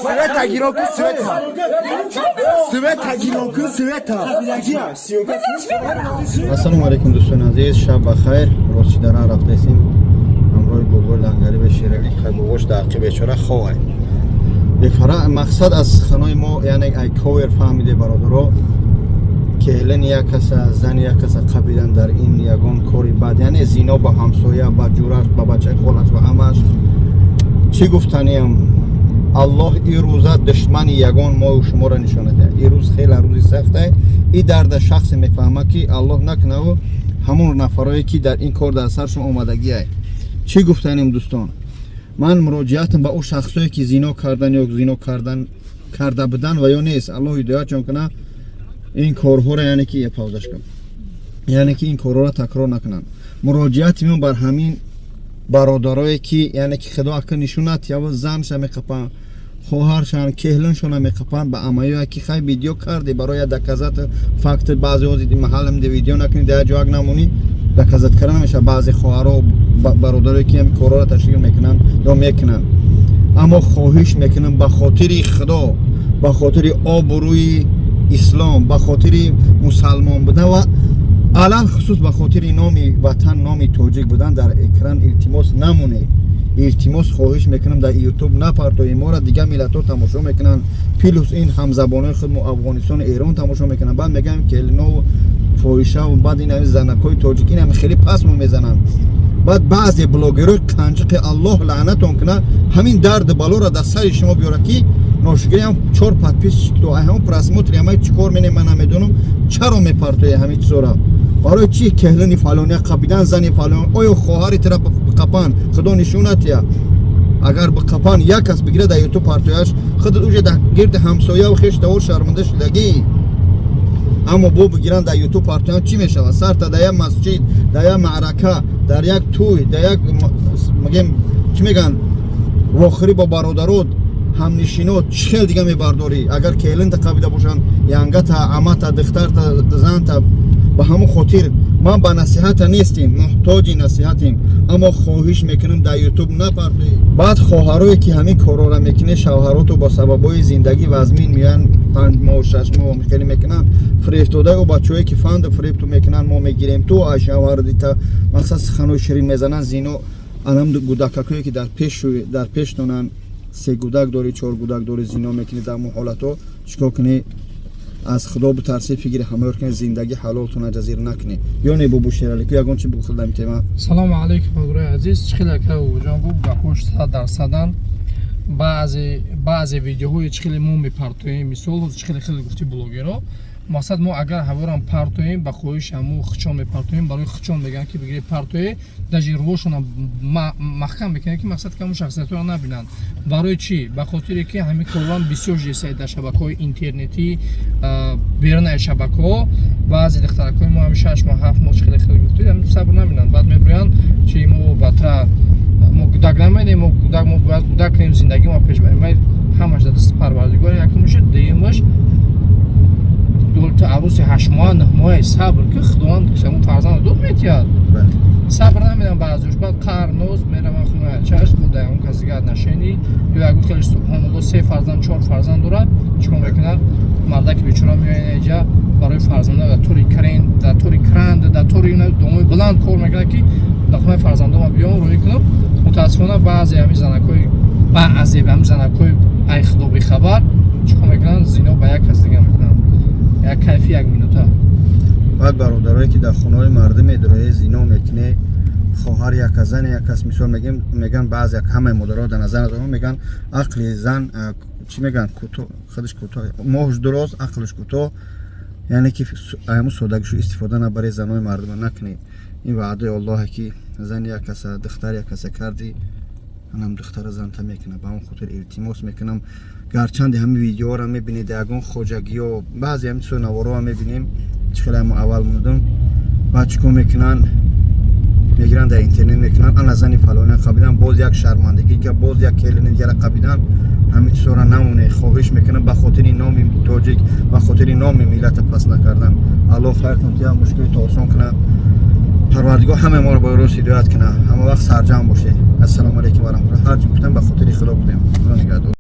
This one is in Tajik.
Света гирон ку, света. Света гирон ку, света. Ассалому алайкум, дӯстони азиз, шаб ба хайр. Рости даран рафтаистем ҳамроҳи бобои Лангари бе Шерали. Хай, бобош дар ақи бечора ховай. Бефара мақсад аз суханои мо, яъне ай ковер фаҳмиде, бародаро, келини як каса, зани як каса қабидан дар ин ягон кори бад, яъне зино ба ҳамсоя, ба ҷураш, ба бачаи холаш, ба ҳамаш. Чӣ гуфтаниям? Аллоҳ ин рӯза душмани ягон мою шуморо нишона диҳад. Ин рӯз хеле рӯзи сахте. И дарда шахсе мефаҳмад, ки Аллоҳ накунаву ҳамон нафарое, ки дар ин кор дар саршон омадагиай. Чӣ гуфтанем, дӯстон? Ман муроҷиатам ба ӯ шахсое, ки зино кардан ё зино кардан карда будан ва ё нест, Аллоҳ ҳидоятшон кунад, ин корҳоро, яъне ки паузаш кун, яъне ки ин корҳоро такрор накунанд. Муроҷиати ман бар ҳамин бародарое, ки яъне ки худо ака нишонат ява, занша меқапанд, хоҳаршан, кеҳлиншона меқапанд ба амаёя, ки хай, видео карди барои доказать факт. Баъзе ози маҳаллам де видео накунӣ, дар ҷоак намонӣ, доказать карда намешавад. Баъзе хоҳаро, бародарое, ки ҳам корҳоро ташкил мекунанд ё мекунанд, аммо хоҳиш мекунам, ба хотири Худо, ба хотири обрӯи ислом, ба хотири мусалмон будан ва алалхусус ба хотири номи ватан, номи тоҷик будан, дар экран илтимос намонед. Илтимос, хоҳиш мекунам, дар Ютуб напартоед моро. Дигар миллатҳо тамошо мекунанд, плюс ин ҳамзабонои худ мо Афғонистону Эрон тамошо мекунанд. Баъд мегӯям, келинову фоҳишаву баъд ин ҳами занакҳои тоҷик, ин ҳами хеле пасмо мезананд. Баъд баъзе блогерҳои қанчиқи, Аллоҳ лаънатон кунад, ҳамин дарду балоро дар сари шумо биёрад, ки ношукриам чор подписчик то ҳамон просмотри ҳамаи чӣ кор менем, ман намедонам. Чаро мепартоя ҳамин чизора? Барои чӣ кеҳлини фалония қапидан, зани фалон? Оё хоҳари тира қапан, Худо нишонатия. Агар биқапан, як кас бигирад, дар Ютуб партояш, худ уже дар гирди ҳамсояву хештавор шарманда шудагӣ. Аммо бо бигиранд, дар Ютуб партоян, чӣ мешавад? Сарта дар як масҷид, дар як маърака, дар як тӯй, дар як, мегем, чӣ мегӯянд, вохӯрӣ бо бародарот, ҳамнишинот, чӣ хел дига мебардорӣ, агар келинта қабида бошанд, янгата, амата, духтарта, занта? Ба ҳамон хотир ман ба насиҳата нестем, муҳтоҷи насиҳатем, аммо хоҳиш мекунам, дар Ютуб напартоед. Баъд хоҳарое, ки ҳамин корҳоро мекунед, шавҳароту бо сабабҳои зиндагӣ вазмин меоянд, 5 моҳ, 6 моҳ хеле мекунанд, фирефтодаи ӯ бачаҳое, ки фанду фиребту мекунанд, мо мегирем ту аз шавҳар дита, мақсад суханои ширин мезананд, зино. Анам гудакакое, ки дар пештонанд, се гудак дорӣ, чор гудак дорӣ, зино мекунӣ, дар ҳамон ҳолатҳо чӣ кор кунӣ? Аз Худо битарсӣ, фикри ҳамаёр кунӣ, зиндагӣ ҳалолтона ҷазир накунӣ. Ё не, бобу Шералӣ, ку ягон чи бухӯр дар ин тема. Салому алейкум, бародарои азиз. Чӣ хеле ака ҷон гуфт, гапҳош 100%-ан. Баъзе видеоҳое, чӣ хеле мо мепартоем, мисол, чӣ хеле хеле гуфти, блогеро, мақсад, мо агар ҳаворам партоем, ба хоҳиши ҳамо хичон мепартоем, барои хичон мегӯянд, ки бигире партое, даже рувошона маҳкам мекунем, ки мақсад ки ҳамон шахсиятҳоро набинанд. Барои чӣ? Ба хотире ки ҳамин корван бисёр жесай дар шабакаҳои интернетӣ, берунаи шабакаҳо. Баъзе духтаракҳои мо ҳами 6 моҳ, 7 моҳ, чӣ хеле хеле гуфтӣ, ҳами сабр намебинанд. Баъд мебироянд, чи мо батра, мо гудак намедем, мо гудак, мо бояд гудак кунем, зиндагӣ мо пеш барем. Ҳамаш дар дасти Парвардигор. Якумаш, дуюмаш, ту арӯси 8 моҳа, 9 моҳа, сабр ки Худованд ҳамун фарзанд дод метиҳад. Сабр намедам баъзеош, баъд қаҳр ноз мераванд хонаи чашм худа он кас дигар нашени ё ягон хеле, субҳоналло, се фарзанд, чор фарзанд дорад, чӣ кор мекунад мардаки бечора? Меояд инҷа барои фарзанда дар тори крен, дар тори кранд, дар тори домои баланд кор мекунад, ки дар хонаи фарзандома биём, рӯӣ кунам. Мутаассифона, баъзе ҳамин занакҳои, баъзе ҳамин занакҳои ай Худо бехабар чӣ кор мекунанд? Зино ба як кас дига мекунанд, як кайфи як минута. Баъд бародарое, ки дар хонаҳои мардум медороe, зино мекунӣ, хоҳар як кас, зани як кас, мисол мегем, меган баъзе ҳамаи модаро дар назар надорам, меган ақли зан, чӣ меган, кӯтоҳ, худаш кӯтоҳ, моҳш дуроз, ақлаш кӯтоҳ, яъне ки ҳамун содагишу истифода набаред, занои мардума накунед. Ин ваъдаи Аллоҳе, ки зани як каса, духтари як каса кардӣ, анам духтара занта мекунад. Ба ҳамон хотир илтимос мекунам, гарчанде ҳамин видеоро мебинед, ягон хоҷагиё, баъзе ҳамин чизо, наворо мебинем, чӣ хеле ҳамо аввал мудум, баъд чӣ кор мекунанд? Мегиранд, дар интернет мекунанд: ана зани фалония қабидан, боз як шармандагӣ ка, боз як келини дигара қабидан. Ҳамин чизоро намоне, хоҳиш мекунам, ба хотири номи тоҷик, ба хотири номи миллата пас накардан. Аллоҳ хайртон тия, мушкилито осон кунад. Парвардигор ҳамаи моро ба рост ҳидоят кунад. Ҳама вақт сарҷамъ бошед. Ассалому алайкум ва раҳматуллоҳ. Ҳар ҷо гуфтам, ба хотири Худо будем.